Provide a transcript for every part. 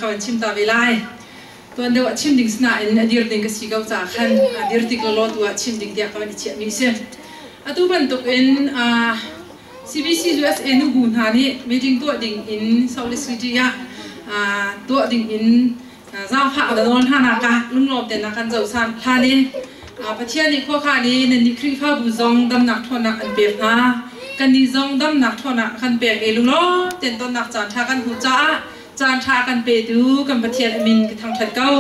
Ka van chim ta ve lai. Tuan deuh ah chim ding sinain a dir ding ka si ko caah khan dir tik lawlaw tu ah chim ding tiah ka van i chiahmi a si. Atu bantukin CBC USA nubu hna nih meeting tuah ding in Salt Lake City ah tuah ding in zaangfah ka nawl hna nak ah lunglawm tein kan zoh hlan i Pathian nih khuakhan i nannih Khrihfabu zong damnak ṭhawnnak an pek hna. Kannih zong damnak ṭhawnnak a kan pek i lunglawm tein tonnak caan ṭha kan hmuh caah caan ṭha kan petu kan Pathian a min ka thangṭhat ko.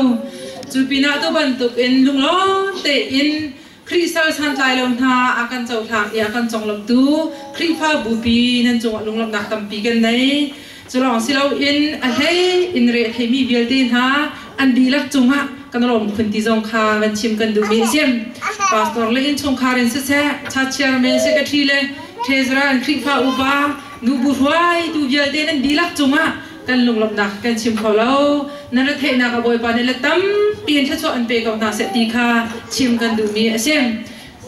Cu pinah tu bantukin lunglawm tein Khrih sal santlai lo hna a kan cohlang i a kan conglawmhtu Khrihfa bupi nan cungah lunglawmhnak tampi kan nei. Cu lawng si loin a hlei in re theimi vialte hna an dihlak cungah kan lawm khun ti zong kha van chim kan duhmi a si. Pastor le innchungkhar in siseh, church chairman, secretary le treasurer an Khrihfa upa nubu hruaitu vialte nan dihlak cungah kan lunglawmhnak kan chim kho lo. Nan retheihnak a Bawipa nih le tampi in thluachuah an pe ko hna seh ti kha chim kan duhmi a si.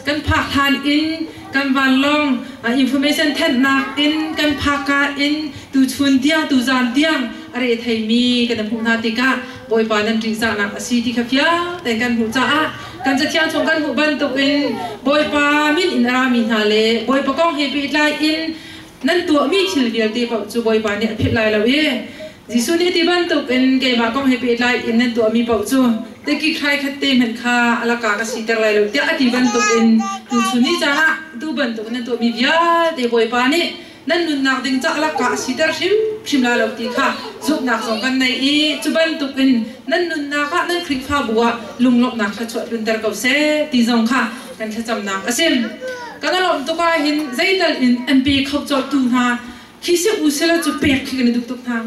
Kan phak hlan in kan vanlawng information thenhnak in kan phakka in tuchun tiang tuzan tiang a re theimi kan hmuh hna tikah Bawipa nan ṭihzahnak a si ti kha fiang tein kan hmuh caah kan cathiang chung kan hmuh bantukin Bawipa min in a rami hna le Bawipa kong he pehtlai in nan tuahmi thil vialte paoh cu Bawipa nih a philh lai lo i Jesuh nih ti bantukin keimah kong he pehtlai in nan tuahmi paoh cu teki thlai khat te hmanh kha a laka ka siter lai lo tiah a ti bantukin tuchun ni caan ah tu bantuk nan tuahmi vialte Bawipa nih nan nunnak ding ca laka a siter hrimhrim lai lo ti kha zumhnak zong kan nei i cu bantukin nan nunnak ah nan Khrihfabu ah lunglawmhnak thluachuah tlunter ko seh ti zong kha kan thlacamnak a si. Kan lawmh tuk ah hin zeital in an pe kho colhtu hna khi si u sila cu pek khi kan i duh tuk hna.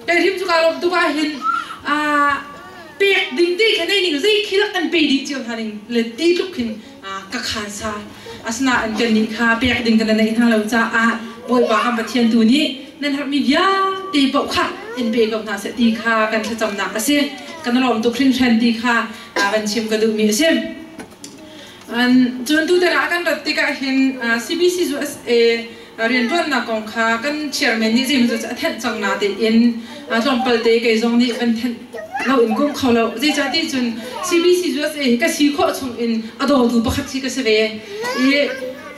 Kei hrim cu kaa lawmh tuk ah hin pek ding ti kha nei ning zei khi an pe dih cio hna ning le ti tluk khin ka khan sa. Asinain kannih kha pek ding kan neih hna lo caah Bawipa kan Pathian tu nih nan herhmi vialte paoh kha in pe ko hna seh ti kha kan thlacamnak a si. Kan lawm tuk hringhran ti kha van chim ka duhmi a si. Cun tutan ah kan rat tikah hin CBC USA rianṭuannak kong kha kan chairman nih zeimaw cu a thenh cang natein tlawmpal te kei zong nih van thenh lo in kum kho lo. Zeicahti cun CBC USA hi ka si khawh chung in a dawtu pakhat hi ka si ve. I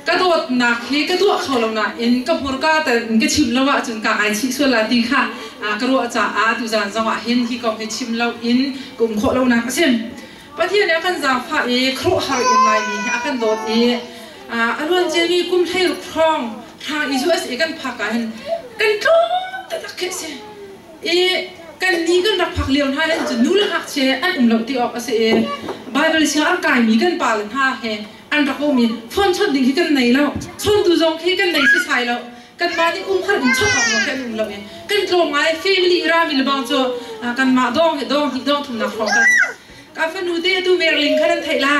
ka dawtnak hi ka tuah kho lo nain ka hmurka tal in ka chim lo ahcun kaa ngaichih sual la ti kha ka ruah caah tuzaan zong ah hin hi kong hi chim lo in ka um khawh lonak a si. Pathian nih a kan zaangfah i khuaruahhar in Laimi hi a kan dawt i a luan ciami kum 16 hrawng thlang i USA kan phak ah hin kan tlawm taktak khi a si. I kan ni kan rak phak lio hna hin cun nu le ngakchia an um lo ti awk a si i Bible siang an kaimi kan pale hna he an rak um i phone chawnh ding hi kan nei lo. Chawntu zong khi kan nei sisai lo. Kanmah nih umhar in chawnh awk zong khi an um lo i kan tlawm ngai family rami le bang cu kanmah dawng hi dawng hnih dawng thumnak hrawng kan Ka fanu te atu Merling kha nan theih la.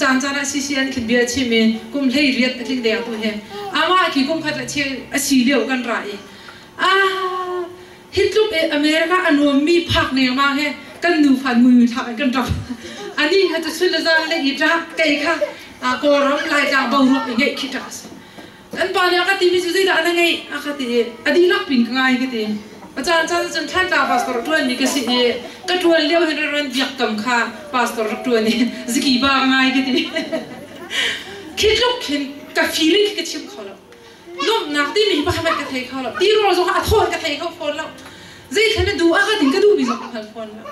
Caan caan ah CCN khin bia chim i kum hlei riat a tling deng tu hi. Amah khi kum khat le cheu a si lio kan ra i ah hi tluk i America a nuammi phak nengmang he kan nu fa mui thlak in kan ṭap. Ani kha cu chun le zan le i ṭah kei kha Kawlram Laitlang boruak i ngeih khi ṭak a si. Kan pa nih a ka timi cu zeidah na ngeih a ka ti i a dihlak pin ka ngai ka ti. A caan caan cun Thlantlang pastor ṭuanmi ka si i ka ṭuan lio hin ran biakam kha pastor rak ṭuan i ziki ba ka ngai ka ti. Khi tluk khin ka feeling khi ka chim kho lo. Lawmhnak timi hi pakhat ka thei kho lo. Tirawl zong a thaw ka thei kho fawn lo. Zei khan na duh a ka tin ka duhmi zong ka hngal fawn lo.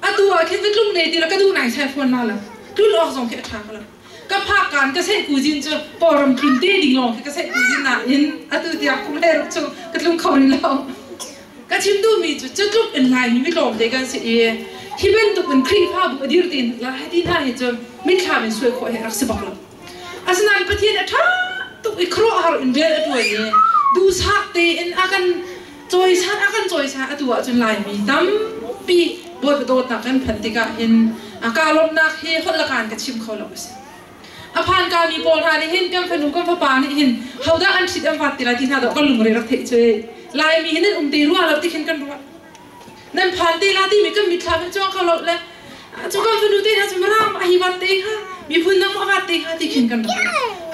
Atu ah khin ka tlung ne ti la ka duh nai sai fawn la lo. Tlun awk zong khi a ṭha ko lo. Ka phak kaan ka seh kuzin cu Kawlram tlun te ding lawng khi ka seh kuzin nain atu tiang kum le ruk chung ka tlung kho rih lo. Ka chim duhmi cu cu tluk in Laimi mitlawm te kan si i hi bantuk in Khrihfabu a dir ti la hi ti hna hi cu mitthlam in suai khawh hi rak si bak lo. Asinain Pathian a ṭha tuk i khuaruahhar in rian a ṭuan i duhsah tein a kan cawisan a kan cawisan atu ahcun Laimi tampi Bawipa dawtnak kan phanh tikah hin kaa lawmhnak hi holh lakaan ka chim kho lo a si. A phanka mi pawl hna nih hin kan fanu kan fapa nih hin hodah an ṭhit an vat ti lai ti hna dawh kan lungre rak theih cu Laimi hi nan um te rua lo ti khin kan ruah. Nan phan te la timi kan mitthlam in cuang kho lo le cu kan fanu te hna cu Mirang a hi vat te kha miphun dang a vat te kha ti khin kan rak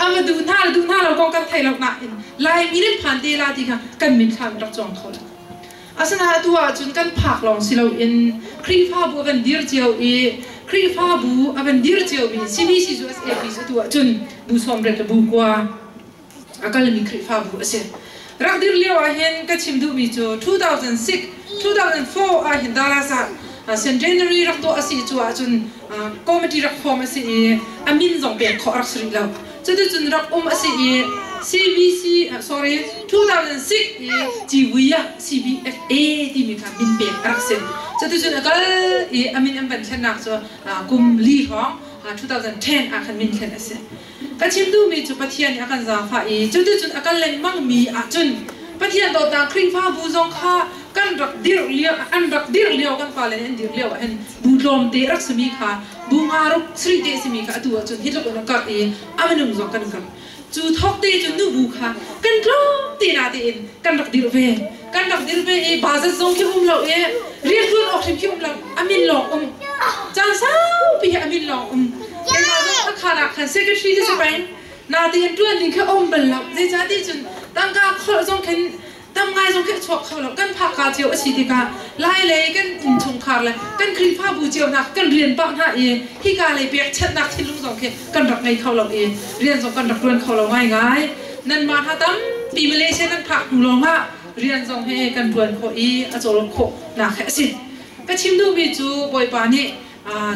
ama duh hna le duh hna lo kong kan thei lo nain Laimi nan phan te la ti kha kan mitthlam rak cuang kho lo. Asinain atu ahcun kan phak lawng si loin Khrihfabu a van dir cio i Khrihfabu a van dir ciomi CBC USA pi cu atu ahcun bu 80 le bu 9 a kalmi Khrihfabu a si. Rak dir lio ahhin ka chim duhmi cu 2006, 2004 ahhin Dallas ah Centenary rak tuah a si cu ahcun committee rak form a si i a min zong pek khawh a rak si rih lo. Cuticun rak um a si i CBC sorry 2006 i civui ah CBFA timi kha min pek a rak si. Cuticun a kal i a min an van thlennak cu kum li hrawng 2010 ah khan min thlen a si. Ka chim duhmi cu Pathian nih a kan zaangfah i cuticun a kal lengmang mi ahcun Pathian dawtnak Khrihfabu zong kha kan rak dirh lio an rak dirh lio kan pale nih an dirh lio ah hin bu tlawmte rak simi kha bu nga ruk sarih te simi kha atu ahcun hi tluk in a karh i a minung zong kan karh. Cu thawk te cu nubu kha kan tlawm te na tein kan rak dirh ve. Kan rak dirh ve i bazat zong khi um lo i rianṭuan awk hrim khi um lo, a min lawng um. Caan saupi hi a min lawng um. Keimah zong khakhan ah khan secretary ka si peng. Natein ṭuan ding khi a um bal lo. Zeicah ti cun tangka kholh zong khin tam ngai zong khi a chuak kho lo. Kan phakka cio a si tikah lai lei kan innchungkhar le kan Khrihfabu cio hna kan rian pah hna i hika lei pekchanhnak thinlung zong khi kan rak ngei kho lo i rian zong kan rak ṭuan kho lo ngaingai. Nanmah hna tampi Malaysia nan phak hnu lawngah rian zong he kan ṭuan khawh i a cawl khawhnak hi a si. Ka chim duhmi cu Bawipa nih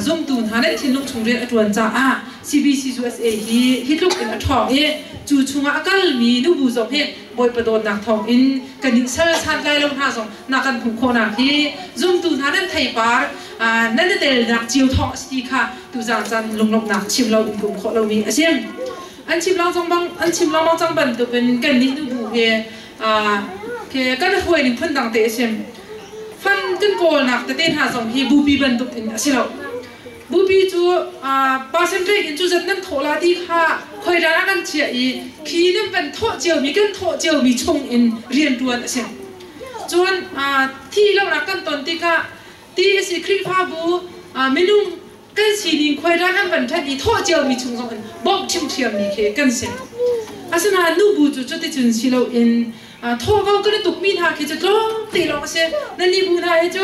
zumtu hna le thinlung chung rian a ṭuan caah CBC USA hi hi tluk in a ṭhawng i cu chungah a kalmi nubu zong hi Bawipa dawtnak thawngin kan i sal santlai lo hna zong na kan hmuh khawhnak hi zumtu hna nan theipar nan i telnak cio thawng a si ti kha tuzaan caan lunglawmhnak chim lo in kum khawh lomi a si. An chim lang cang bang an chim lengmang cang bantukin kannih nubu hi kan hruai ning phundang te a si. Fan kan kawlnak tete hna zong hi bupi bantuk in a si lo. Bupi cu percentage in cu zat nan thawh la ti kha khoi dah kan chiah i khi nan van thawh ciomi kan thawh ciomi chung in rianṭuan a si. Cun thi lonak kan ton tikah ti a si Khrihfabu minung kan sining khuai dah kan van ṭhat i thawh ciomi chung zong in bawmh ṭhiamṭhiammi khi kan si. Asinain nubu cu cuticun si loin thawhvo kan i tukmi hna khi cu tlawmte lawng a si. Nan nih bu hna hi cu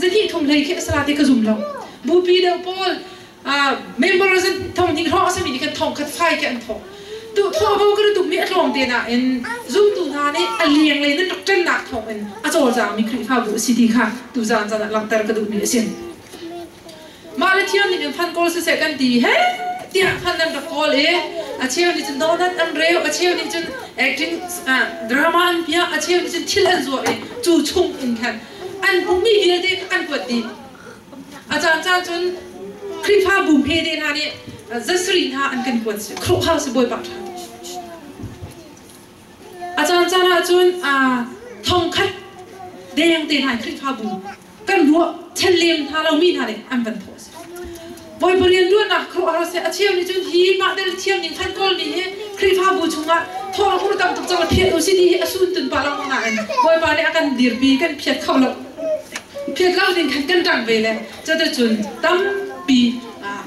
zahnih thum hlei khi a si la ti ka zum lo. Bupi deuh pawl member zan thong hnih hrawng a simi nih khan thong khat fai khi an thawh. Tu thawhvo kan i tukmi a tlawm te nain zumtu hna nih a lenglei nan rak ṭannak thawng in a cawlcangmi Khrihfabu a si ti kha tuzaan caan ah langhter ka duhmi a si. Mah le thiam ning in fan kawl siseh kan ti he tiah fan nan rak kawl i a cheu nih cun donut an reu, a cheu nih cun acting drama an piah, a cheu nih cun thil an zuar i cu chung in khan an hmuhmi vialte kha an kuat dih. A caan caan cun Khrihfabu hme te hna nih zasari hna an kan kuat si. Khrihfa si Bawipa ṭha. A caan caan ah cun thongkhat deng te hna Khrihfabu kan ruah chenlem hna lomi hna nih an van thawh a si. Bawipa rianṭuannak khuaruahhar seh a cheu nih cun hi mah del thiam ning khan kawlmi hi Khrihfabu chungah thawh hur tam tuk cang phiat u si ti hi a sun tun pah lengmang nain Bawipa nih a kan dirpi kan phiat kho lo. Phiat lo ding khan kan ṭang ve le cuticun tampi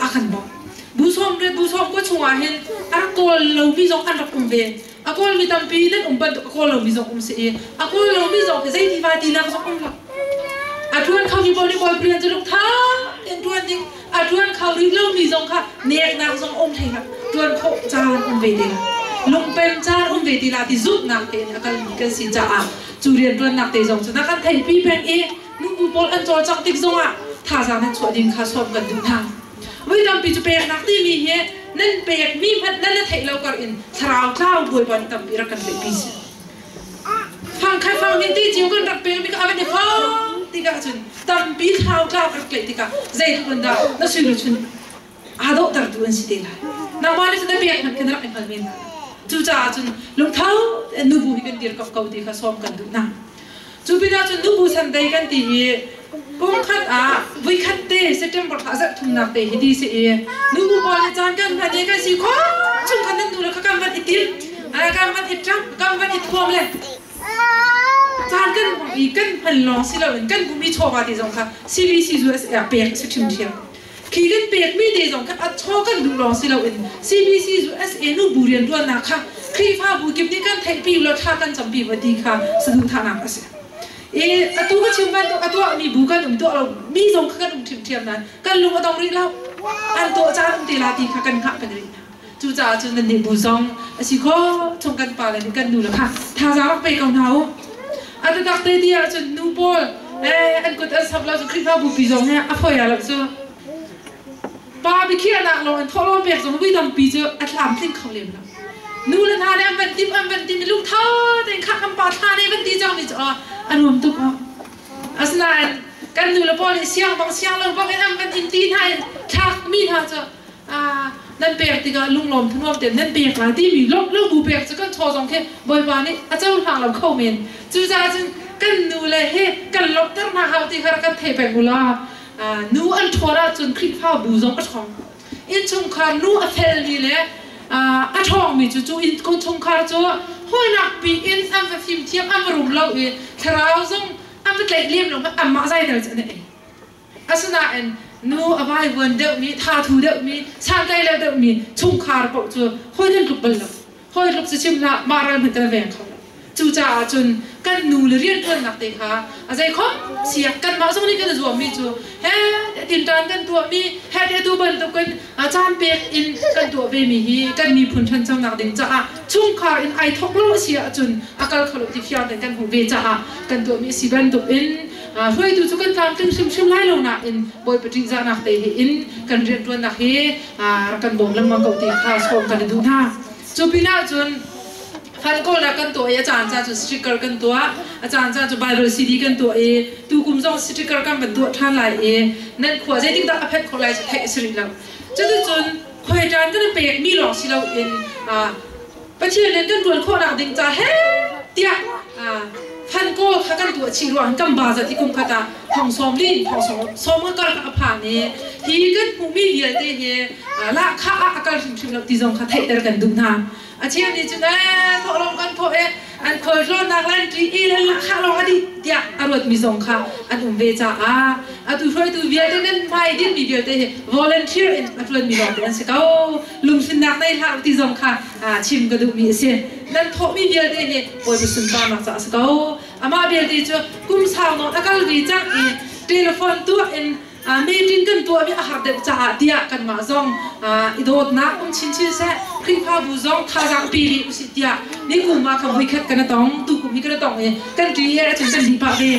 a kan bawmh. Bu sawm le bu sawm kua chungah hin a rak kawl lomi zong an rak um ve. A kawlmi tampi nan um bantuk a kawl lomi zong um si i a kawl lomi zong hi zei tiva tinak zong um lo. A ṭuan khomi pawl nih Bawi rian cu lungtha tein ṭuan ding, a ṭuan kho rih lomi zong kha neknak zong um hlei hlah. Ṭuan khawh caan um ve ti la. Lungpem caan um ve ti la ti zumhnak tein a kalmi kan si caah cu rianṭuannak te zong cu na kan theihpi peng i nubu pawl an cawlcangh tik zongah thazaang nan chuah ding kha sawm kan duh hna. Voi tampi cu peknak timi hi nan pekmi hmanh nan na theih lo kar in thlarau tlau Bawipa nih tampi rak kan pekpi si. Fangkhat fang nih ti cio kan rak pekmi ka avan i fang tikah cun tampi thlarau tlau rak tlaih tikah zeitluk in dah na sui chun aa dawhtertu an si te lai. Nangmah nih cun na pek hmanh khin rak i hngal men hna. Cucaah cun lungtho nubu hi kan dirkamh ko ti kha sawm kan duh hna. Cu pinah cun nubu Sunday kan ti i kum khat ah voikhat te September thla zarh thumnak te hi ti si i nubu pawl nih caan kan hman i kan si khawh chung khan nan nu le kha kan van i tim kan van i ṭang kan van i thuam le caan kan hmang i kan hman lawng si loin kan hmuhmi chawva ti zong kha CBC US pek a si ṭhimṭhiam. Khi kan pekmi te zong kha a chaw kan duh lawng si loin CBC USA nubu rianṭuannak kha Khrihfabu kip nih kan theihpi lo thla kan campi va ti kha saduhthahnak a si. I atu ka chim bantuk a tuah mi bu kan um tuah lo mi zong kha kan um ṭhiamṭhiam nain kan lung a dong rih lo. An tuah caan um te la ti kha kan hngah peng rih hna. Cucaah cun nannih bu zong a si khawh chung kan pa le nih kan nu le kha thazaang rak pe ko hna u. A taktak te ti ahcun nu pawl an kut an samh lo cu Khrihfabu pi zong he a fawi lo cu. Pa biakhiahnak lawng in thawhlawm pek zong vui tampi cu a tlamtling kho lem lo. Nu le hna nih an van tim an van tim i lungtho tein khah kan pa thla ne van ti cang mi cu a nuam tuk. Asinain kan nu le pawl nih siang bang siang lo bang in an van in ti hna in thlak mi hna cu nan pek tikah lunglawm thanuam tein nan pek lai timi lawmh lo bu pek cu kan chaw zong khi Bawipa nih a cohlang lo kho men. Cucaah cun kan nu le hi kan lawmhter hna hau ti kha rak kan thei peng u law nu an ṭhawn ahcun Khrihfabu zong a ṭhawng. Innchungkhar nu a felmi le a ṭhawngmi cu cu innchungkhar cu hawinak pi in an va fimthiam an va rum lo i thlarau zong an va tlaih lem lo anmah zaidal cu an ei. Asinain nu a vaivuan deuhmi, thathu deuhmi, santlai lo deuhmi chungkhar paoh cu hawi kan tluk bal lo. Hawi tluk cu chim hlah, mah ral hmanh kan veng kho lo. Cucaah cun kan nu le rianṭuannak te kha a zeikhom siak kanmah zong nih kan i zuammi cu he tinṭan kan tuahmi he te tu bantukin caan pek in kan tuah vemi hi kan miphun ṭhanchonak ding caah chungkhar in ai thawk lo a si ahcun a kal kho lo ti fiang tein kan hmuh ve caah kan tuahmi a si bantukin hruaitu cu kan tlamtling hrimhrim lai lo nain Bawipa ṭihzahnak te he in kan rianṭuannak hi rak kan bawm lengmang ko ti kha sawm kan i duh hna. Cu pinah cun fan kawlnak kan tuah i a caan caan cu sticker kan tuah, a caan caan cu Bible CD kan tuah i tukum zong sticker kan van tuah ṭhan lai i nan khua zeitik dah a phanh khawh lai cu theih a si rih lo. Cuticun khuai ṭan kan i pekmi lawng si loin Pathian rian kan ṭuan khawhnak ding ca he tiah fan kawl kha kan tuah chih ruang kan ba zat i kum khat ah thong sawm li thong sawm sawm ka kar a phan i hi kan hmuhmi vialte hi lahkhah ah a kal hrimhrim lo ti zong kha theihter kan duh hna. A cheu nih cun ee thawhlawm kan thawh e an khualtlawnnak le an ṭi i le lahkhah lawng a dih tiah a ruatmi zong kha an um ve caah atu hruaitu vialte nan hmai dinmi vialte hi volunteer in a ṭuanmi lawngte an si ko. Lungthinnak nei hlah ti zong kha chim ka duhmi a si. Nan thawhmi vialte hi Bawipa sunparnak caah a si ko. Amah belte cu kum sau nawn a kal ve cang i telephone tuah in meeting kan tuahmi a har deuh caah tiah kanmah zong i dawtnak um chinchin seh, Khrihfabu zong thazaang pe ve usih tiah nikum ah khan voikhat kan i tong, tukum hi kan i tong i kan ṭi he ahcun kan dih pah ve.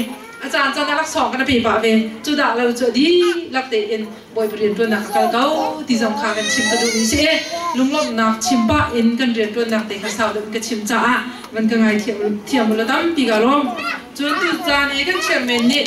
A caan caan ah laksawng kan i pe pah ve. Cu dah lo cu a dihlak tein Bawipa rianṭuannak a kal ko ti zong kha kan chim ka duhmi si i lunglawmhnak chim pah in kan rianṭuannak te kha sau deuh in ka chim caah van ka ngai thiam u law tampi ka lawm. Cun tu caan i kan chairman nih